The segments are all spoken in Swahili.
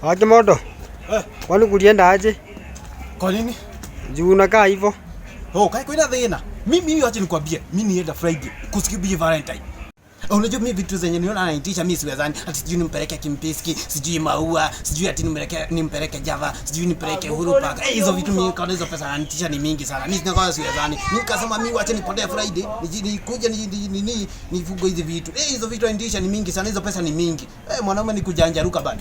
Wakimodo. Eh. Kwani kulienda aje? Kwa nini? Juu unakaa hivyo. Oh, kai kwina thina. Mimi acha nikwambie, mimi nienda Friday kusikibie Valentine. Unajua mimi vitu zenye niona anaitisha mimi siwezani. Ati sijui nimpeleke Kimpiski, sijui maua, sijui ati nimpeleke Java, sijui nimpeleke Uhuru Park. Eh, hizo vitu mimi kaona hizo pesa anaitisha ni mingi sana. Mimi sina siwezani. Mimi nikasema mimi wacha nipotee Friday, nikuje ni nifugo hizi vitu. Eh, hizo vitu anaitisha ni mingi sana, hizo pesa ni mingi. Eh, mwanaume ni kujanjaruka bana.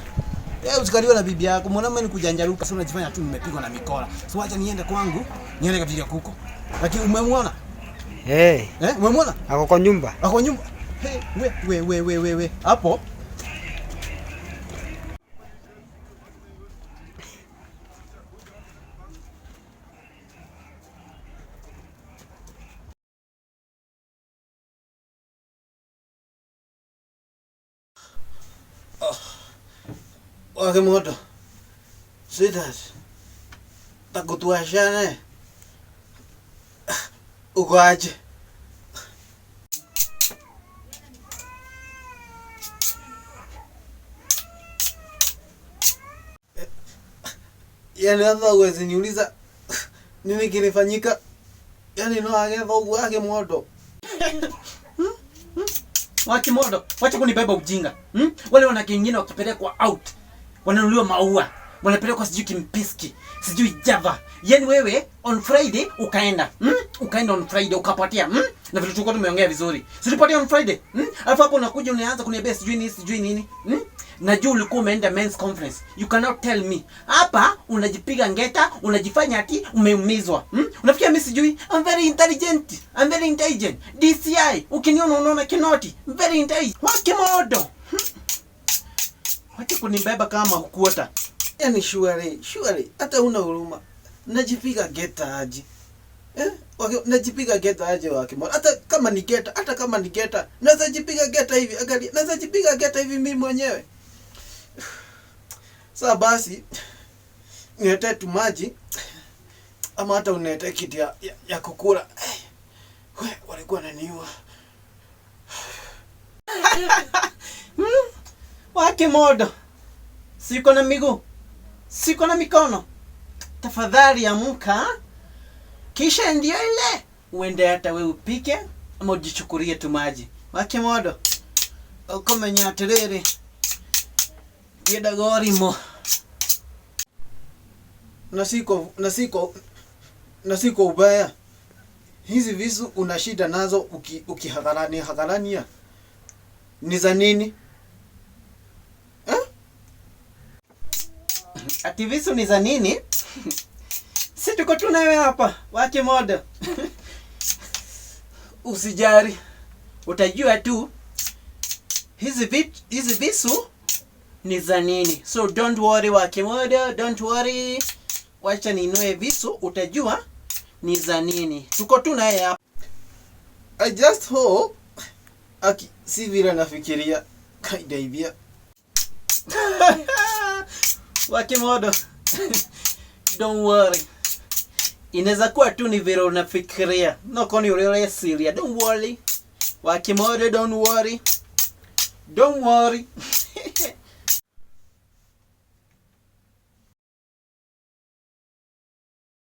Eh, usikaliwe na bibi yako. Mwanaume ni kujanjaruka. Sasa unajifanya tu nimepigwa na mikora. So wacha niende kwangu, niende kapiga kuko. Lakini umemwona? Eh. Eh, umemwona? Ako kwa nyumba. Ako kwa nyumba. Hey, we we we we we we. Hapo. Oh. Wakimoto. Sweetheart. Takutuashane. Uko aje? Yaani hata huwezi niuliza nini kilifanyika. Yaani no agetha ũguo Wakimodo. Wakimodo, wacha kunibeba ujinga. Hmm? Wale wanawake wengine wakipelekwa out, wananunuliwa maua, wanapelekwa sijui Kimpiski, sijui Java. Yaani wewe on Friday ukaenda, hmm? Ukaenda on Friday ukapatia, hmm? Na vitu tulikuwa tumeongea vizuri. Si tulipatia on Friday, hmm? Alafu hapo unakuja unaanza kuniambia sijui nini, sijui nini, hmm? Najua ulikuwa umeenda men's conference. You cannot tell me. Hapa unajipiga ngeta, unajifanya ati umeumizwa. Hmm? Unafikia mimi sijui? I'm very intelligent. I'm very intelligent. DCI, ukiniona unaona kinoti. I'm very intelligent. Wakimodo. Wacha kunibeba kama hukuota. Yaani surely, surely hata una huruma. Najipiga geta aje. Eh? Najipiga geta aje Wakimodo. Hata kama ni geta, hata kama ni geta, naweza jipiga geta hivi, angalia, naweza jipiga geta hivi mimi mwenyewe. Sasa basi niletee tu maji ama hata uniletee kitu ya kukula. We, walikuwa wananiua. Wakimodo. Siko na miguu. Siko na mikono. Tafadhali amka. Kisha ndio ile uende hata wewe upike ama ujichukulie tu maji. Wakimodo. Ukomenya atiriri. Ndiendaga ũrimũ. Na siko ubaya. Hizi visu una shida nazo ukihadharania hadharania. Ni za nini? Eh? Ati visu ni za nini? Si tuko tu nawe hapa, Wakimodo. Usijari. Utajua tu hizi visu ni za nini. So don't worry Wakimodo, don't worry. Wacha ninue visu, utajua ni za nini. Tuko tu naye hapa. I just hope aki si vile nafikiria kaidaibia. Wakimodo. Don't worry. Inaweza kuwa tu ni vile unafikiria. No koni ule siria. Don't worry. Wakimodo, don't worry. Don't worry.